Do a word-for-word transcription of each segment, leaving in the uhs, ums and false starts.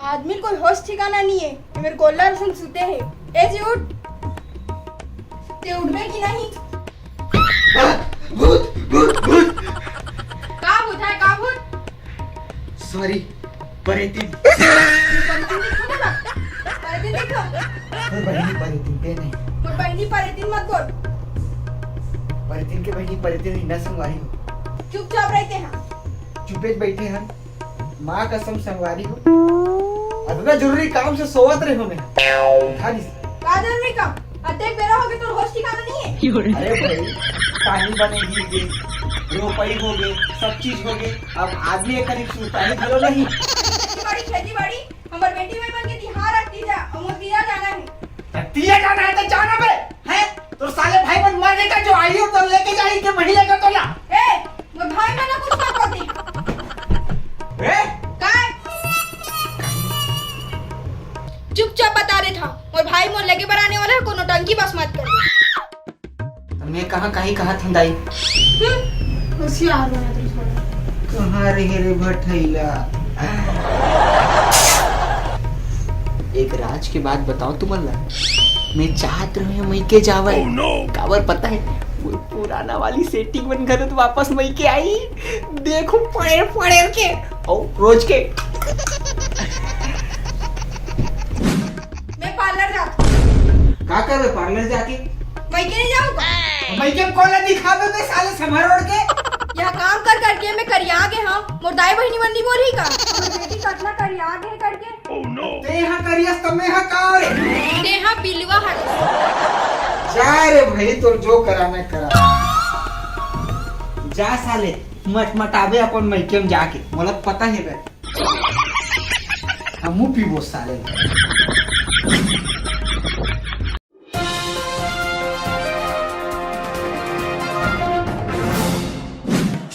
आदमी ल कोई होश ठिकाना नहीं है, ये मेरे गोल्ला रसन सुते है। ए जी उठ, ते उठबे कि नहीं? भूत, भूत, भूत। का भूत है, का भूत? सॉरी, परेतिन। परेतिन दिखो ना, परेतिन दिखो। मोर बहिनी परेतिन ते नहीं। मोर बहिनी परेतिन मत बोल। परेतिन के बहिनी परेतिन ही ना संगवारी हो। चुपचाप रहिते हैं। चुपेच बैठे हैं। माँ कसम संगवारी हो, अतना जरूरी काम से सोवत रहे हो मैं। उठा नहीं। का जरूरी काम? अतेक बेरा होगे तोर होश ठिकाना नहीं है। अरे भाई, पानी बने गिर गे, रोपई होगे, सब चीज होगे, अब आदमी के करीब सुताही घलो नहीं। खेती बाड़ी, खेती बाड़ी, हमर बेटी भाई मन के तिहार आ तीजा, अउ मोर तीजा जाना है। त तीजा जाना है त जाना बे, हैं? तोर साले भाई मन मर गे का जो आही हो तो लेके जाही के महिला का तोला। ए, मोर भाई मन ला कुछ मत बोलती। ए? काय? चुपचाप बता देत हंव, मोर भाई मोर लेगे बर आने वाला है, कोनो टंकी बस मत कर। त मैं कहाँ कहीं कहा थंदाई। हम्म, होशियार बना तू थोड़ा। कहाँ रहे रे भठैला? एक राज के बात बताओ तुमन ला, मैं चाहत रहूं मइके जावय। काबर पता है, वो पुराना वाली सेटिंग मन घलो तो वापस मइके आई। देखो पड़े पड़े के, ओ रोज के। मैं पार्लर जात हूँ। का करबे पार्लर जाके? मइके नहीं जाऊँ का? मइके कोला दिखाबे बे साले समारोड़ के। यह काम कर करके मैं करिया गे हंव। मोर दाई बहिनी मन नहीं बोलही का? मोर बेटी कतना करिया गे करके। ते हा करियस त मैं हा का रे? ते हा बिलवा हरे। जा रे भाई, तोर जो कराना करा। जा साले, मटमटाबे अपन मइके में जाके। मोला पता है बे। हमू पीबो साले।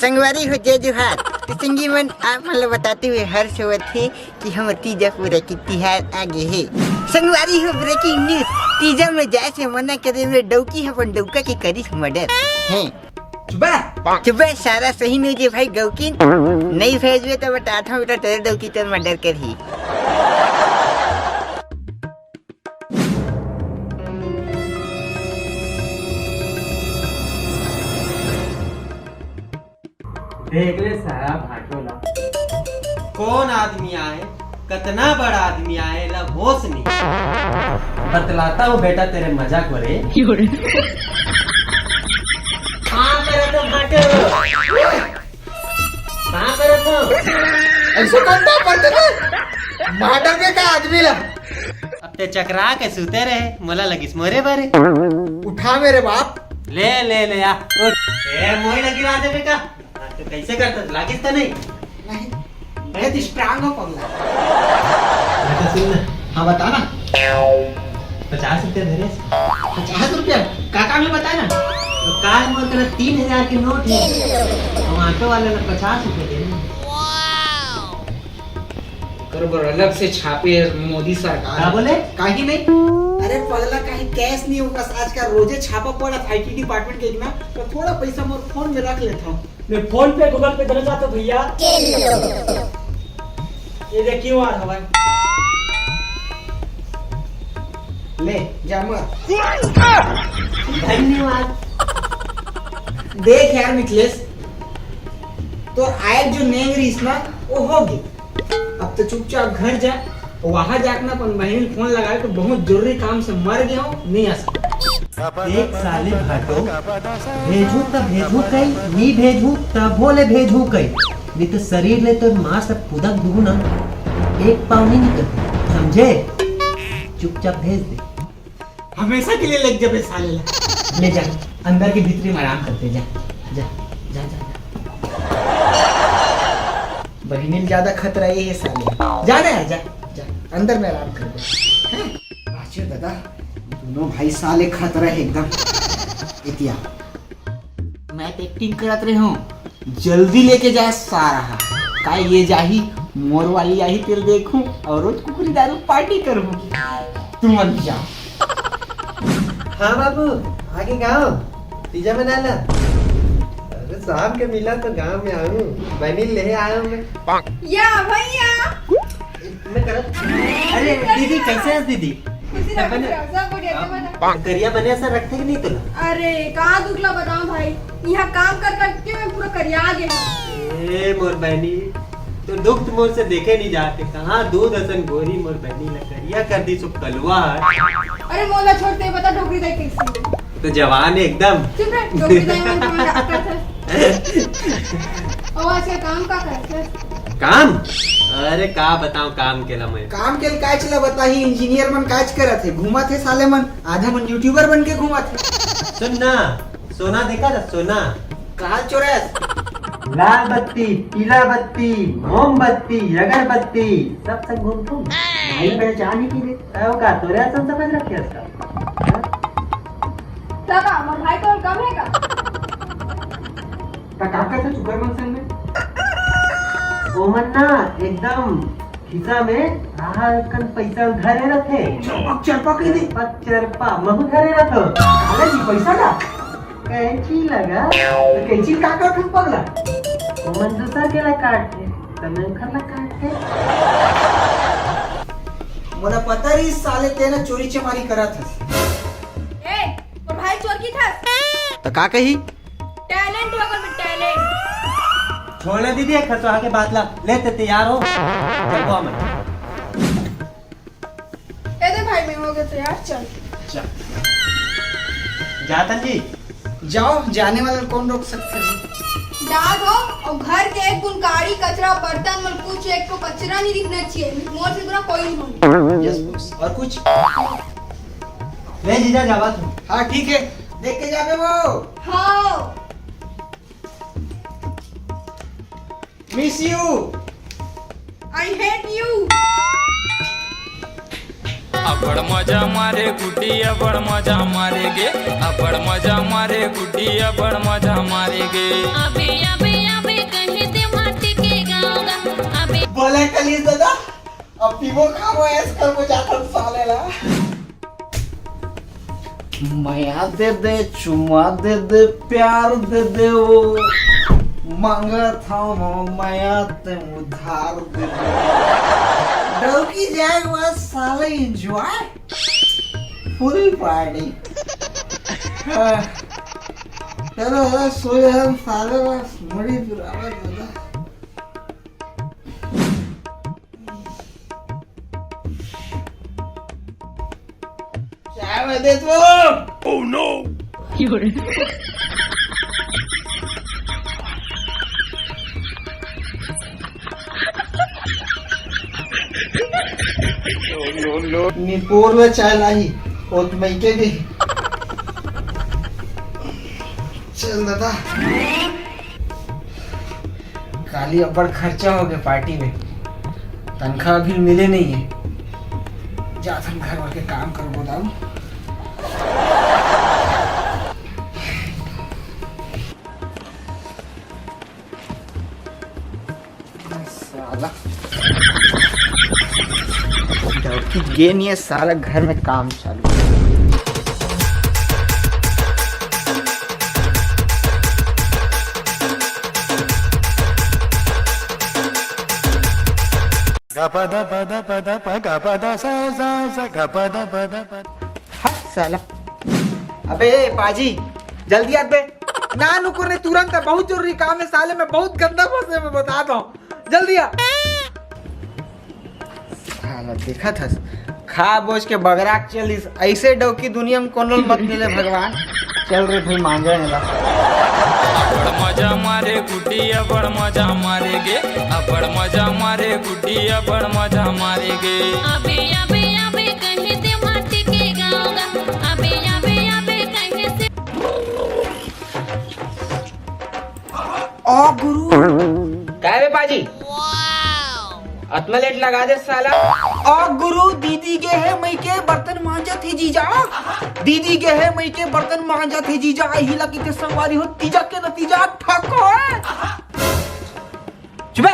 संगवारी हो जय जोहार। तो संगी मन, आप मन ल बताते हुए हर्ष होवत हे कि हमर तीजा पूरा के तिहार आ गे हे। संगवारी हो ब्रेकिंग न्यूज, तीजा में जाए से मना करे में डौकी ह अपन डौका के करिस मर्डर। हैं। चुबा। चुबा सारा सही न्यूज है भाई गौकिन। नहीं भेजबे तो बताता हूँ बेटा तेरे डौकी तेरे मर्डर करही। देख ले सारा भाटो ला। कौन आदमी आए, कतना बड़ा आदमी आए, ला होश नहीं। बतलाता हूँ बेटा तेरे मजाक वाले। कहाँ करे तो भाटो? कहाँ करे तो? ऐसे करता पड़ते थे। मार डाल के का आदमी ला। अब ते चकरा के सुते रहे, मोला लगिस मोरे बरे। उठा मेरे बाप। ले, ले, ले, आ, उठ। ए, मोई लगी रहा देवे का? हाँ, तो कैसे करता? लागिस तो नहीं? नहीं। बहुत स्ट्रांग हो पगला। बेटा सुन ना। हाँ, बता ना। पचास रुपया दे रे। पचास रुपया? का काम है बता ना। तो काल मोर करा तीन हजार के नोट है। हम ऑटो वाले ने पचास रुपया दे रहे हैं। कर बर अलग से छापे मोदी सरकार। का बोले? काही नहीं। अरे पगला, काही कैश नहीं होगा। आज का रोजे छापा पड़ा आईटी डिपार्टमेंट के ना, तो थोड़ा पैसा मोर फोन में रख लेता हूँ। मैं फोन पे गूगल पे देना चाहता हूँ भैया। ये देख क्यूआर हमारे। ले जा मर। धन्यवाद। देख यार मिथिलेश, तो आए जो नेंग रहीस ना, वो हो गई। अब तो चुपचाप घर जा, वहां जाके ना अपन बहन फोन लगाए तो बहुत जरूरी काम से मर गया हूँ, नहीं आ सकता। एक साली भाटो, भेजू तब भेजू कई, नी भेजू तब बोले भेजू कई, नहीं तो शरीर ले तो मांस अब पुदक दूँ ना, एक पाव नहीं निकल, समझे? चुपचाप भेज दे। हमेशा के लिए लग जबे साले ला। ले जा, अंदर के भीतरी में आराम करते जा, जा, जा, जा, जा। बहिनी ल ज्यादा खतरा ये है साले। जा ना यार, जा, जा, अंदर में आराम करते। हैं? बाचियो दादा, दोनों भाई साले खतरा है एकदम। इतिया। मैं तो एक्टिंग करत रहे हूँ, जल्दी लेके जाए सारा हा। का ये जाही, मोर वाली आही तेल देखूं और रोज कुकुरी दारू पार्टी करूं। तुम मन भी जाओ। हाँ बाबू, आगे गाँव तीजा मनाला। अरे शाम के मिला तो गाँव में आऊं, बनी ले आया हूँ मैं। या भैया। मैं करत। अरे दीदी, कैसे है दीदी? खुशी रहो, बने? खुशी रहो, सब बढ़िया, तुम बताओ। करिया बने असर रखथे कि नहीं तोला? अरे, का दुख ला बताऊं भाई, यहाँ काम कर करके मैं पूरा करिया गे हूँ। ए मोर बहनी, तो दुख तो मोर से देखे नहीं जाते, कहाँ दूध असन गोरी मोर बहनी ला करिया कर दी सुप कलुआ। अरे मोला छोड़ दे, बता डोकरी दाई कैसी है? तो जवान है एकदम। चुप रह, डोकरी दाई मन तुम्हारा अक्कल से। और आज का काम का करते? काम? अरे का बताऊं काम के ला मैं। काम के काज ला बताही, इंजीनियर मन काज करत हे, घूमत हे साले मन, आधा मन यूट्यूबर बन के घूमत हे। सुन ना, सोना देखा था सोना? कहाँ चोरस? लाल बत्ती, पीला बत्ती, मोमबत्ती, अगरबत्ती, सब संग घूमथों। भाई पहचान ही की रे। अरे वो का तोरे असन समझ रखे उसका? हाँ? दादा, मोर भाई तो कम है का? त का करथे सुकर मन संग में? ओमन ना एकदम खिसा में आहा कन पैसा धरे रथे। चरपक, चरपक ही दे। चरपक, चरपा, महू धरे रथो। अरे जी पैसा ला। कैंची लगा। त कैंची का करथे पगला? ओमन दूसर के ला काटथे, त मैं ओखर ला काटथे। मोला पता रही साले तेना चोरी चमारी करत हस। ए, मोर भाई चोर की थस? त का कही? टैलेंट हो गल में टैलेंट। छोड़ ले दीदी, एक खसवा के बात ला। ले ते तैयार हो। चल को अमन। ए दे भाई, मैं हो गया तैयार, चल। चल। जातन जी। जाओ, जाने वाला कौन रोक सकता है? जा दो, और घर के एक बुन गाड़ी, कचरा, बर्तन मन कुछ एक को कचरा नहीं दिखना चाहिए। मोर से बुरा कोई नहीं होगा। Yes boss. और कुछ? ले जीजा, जावा तू। हाँ, ठीक है। देख के जाबे वो। हाँ। Miss you। I hate you। अबड़ मजा मारे गुड्डी, अबड़ मजा मारे गे, अबड़ मजा मारे गुड्डी, अबड़ मजा मारे गे। अबे, अबे, अबे, कहीं ते माटी के गाँव गा, अबे। बोले कलीस दादा, अब पीबो खाबो ऐस करबो जाथन साले ला। मया दे दे, चुमा दे दे, प्यार दे दे, वो मांगत हूँ मया ते उधार दे दे। डौकी जाए के बाद साले enjoy, full party। हाँ। चलो, चलो, सोए हम साले, बस मुड़ी दुरावा दादा। चाय में दे तू। Oh no! निपोर में चाय लाही, ओत मइके दे। चल दादा। काली अब्बड़ खर्चा हो गया पार्टी में, तनख्वाह अभी मिले नहीं है। जाथन घर वर के काम करबो दाऊ। साला डौकी गे नहीं है, साला घर में काम चालू। गपा दा पा दा पा दा पा, गपा दा सा सा सा, गपा दा पा दा पा। हट साला। अबे ए, पाजी, जल्दी आ बे। ना नुकुर ने तुरंत, बहुत जरूरी काम है साले, मैं बहुत गंदा फंसे, मैं बता दो, जल्दी आ। साला देखा था, खा बोझ के बगरा के चलिस, ऐसे डौकी दुनिया में कोनो मत मिले भगवान। चल रे भाई, मांगे है ला। अबड़ मजा मारे गुड्डी, अबड़ मजा मारे गे, अबड़ मजा मारे गुड्डी, अबड़ मजा मारे गे। अबे, अबे, अबे, कहीं ते माटी के गाँव गा। अबे, अबे, अबे, कहीं से। ओ गुरु। काय बे पाजी? अतना लेट लगा दे साला। ओ गुरु, दीदी गे हे मइके बर्तन मांजत हे जीजा। दीदी गे हे मइके बर्तन मांजत हे जीजा। एही ला कहिथे संगवारी हो, तीजा के नतीजा ठक होय। चुप बे।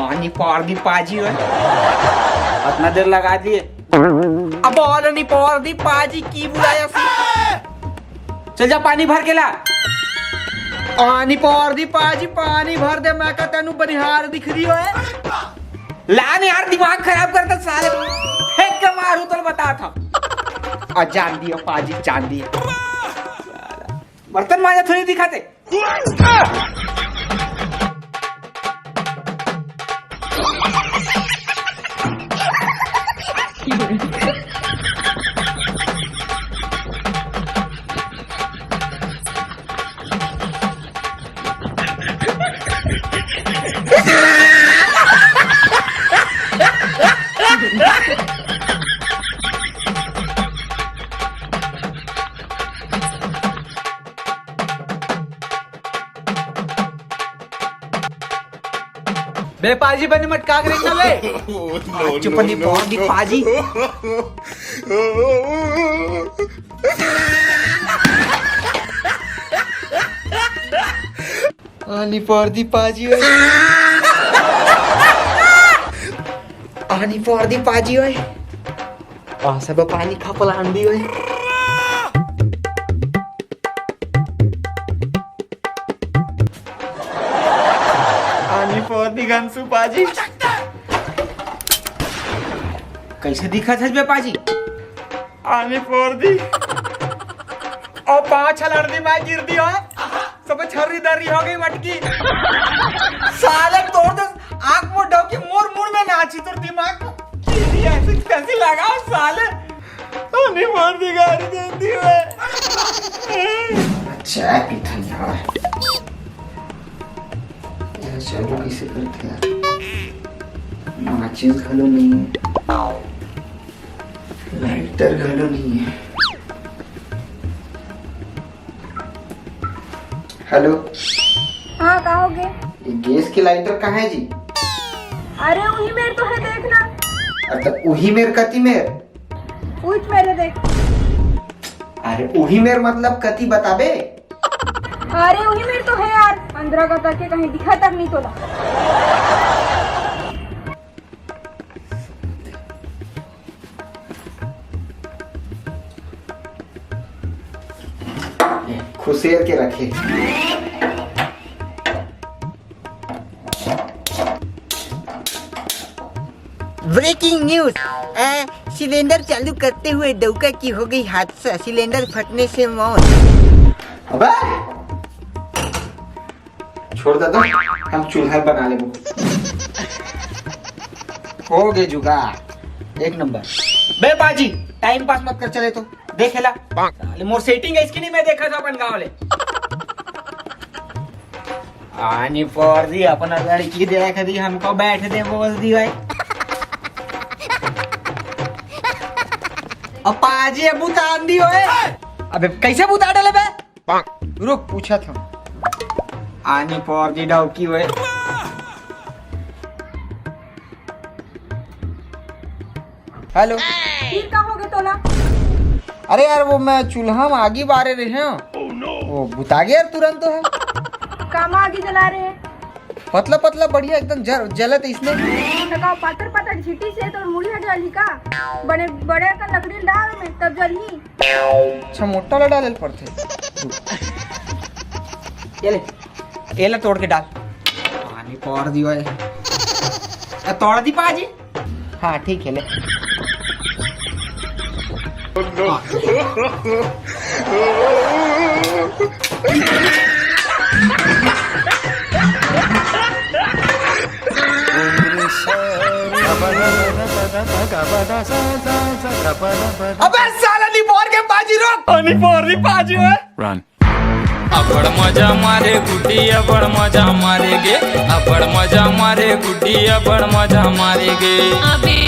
आनी पार दी पाजी होय। अतना देर लगा दिए। अब और नहीं पार दी पाजी की बुलाया सी। चल जा पानी भर के ला। पानी भर दी पाजी, पानी भर दे, मैं का तेनू बनिहार दिख रही है। लान यार, दिमाग खराब करता साले। फेंक के मारू तो बता था। आ, जान दिया पाजी, जान दिया। बर्तन मांजा थोड़ी दिखाते। बे पाजी, बने मटका के रखना बे। आज चुपनी बहुत दी पाजी। आनी फोर दी पाजी ओए। आनी फोर दी पाजी ओए। आ सब पानी खपलान दी ओए। आनी फोर दी घनसू पाजी। कैसे दिखत है बे पाजी? आनी फोर दी। और पाँच हलर दी मैं गिर दी हो। सब छर्री दर्री हो गई मटकी। साले तोड़ दे आंख मुंह डौकी मोर मुंह में नाची तोर दिमाग को। ऐसे कैसे लगाओ साले? आनी फोर दी गाड़ी दे दी है। चाय पीता यार। यार, चालू कैसे करते हैं? माचिस घलो नहीं है, लाइटर घलो नहीं है। हेलो। हाँ, का हो गे? ये गैस के लाइटर कहाँ है जी? अरे, उही मेर तो है, देखना। अच्छा, उही मेर कति मेर? उही मेर है, देख। अरे, उही मेर मतलब कति बताबे? अरे, उही मेर तो है यार, अंधरा का तक के कहीं दिखा तक नहीं तोला। खुसेर के रखे। Breaking news. अ, सिलेंडर चालू करते हुए डौका की हो गई हादसा, सिलेंडर फटने से मौत। अबे! छोड़ दे तो, हम चूल्हा बना लेबो। हो गे जुगाड़, एक नंबर। बे बाजी, टाइम पास मत कर, चले तो देखे ला। साले मोर सेटिंग है इसकी नहीं, मैं देखा था अपन गाँव ले। आनी फोर दी, अपना लड़की देख दी, हमको बैठ दे बोल दी भाई। अब पाजी, अब बुता दी ओए। अबे कैसे बुता डाले बे? रुक, पूछा था। आनी फोर दी डौकी ओए। हेलो। फिर का हो गया तोला? अरे यार, वो मैं चूल्हा में आगी बारे रहे हैं। वो बुता गया यार तुरंत तो है। का में आगी जला रहे हैं? पतला पतला बढ़िया एकदम जल, जलत इसने। तो का पातर पातर झीटी से तोर मुड़ी हट जाली का? बड़े बड़े का लकड़ी डाल में तब जलही। अच्छा, मोटा ला डाले पड़ते। ये ले, ये ले तोड़ के डाल। पानी तोड़ दियो है। ए, तोड़ दी पाजी। हाँ, ठीक है, ले। अबे साला, निपोर के पाजी रोक। निपोर दी पाजी ओए। Run। अब्बड़ मजा मारे गुड्डी, अब्बड़ मजा मारे गे, अब्बड़ मजा मारे गुड्डी, अब्बड़ मजा मारे गे। अबे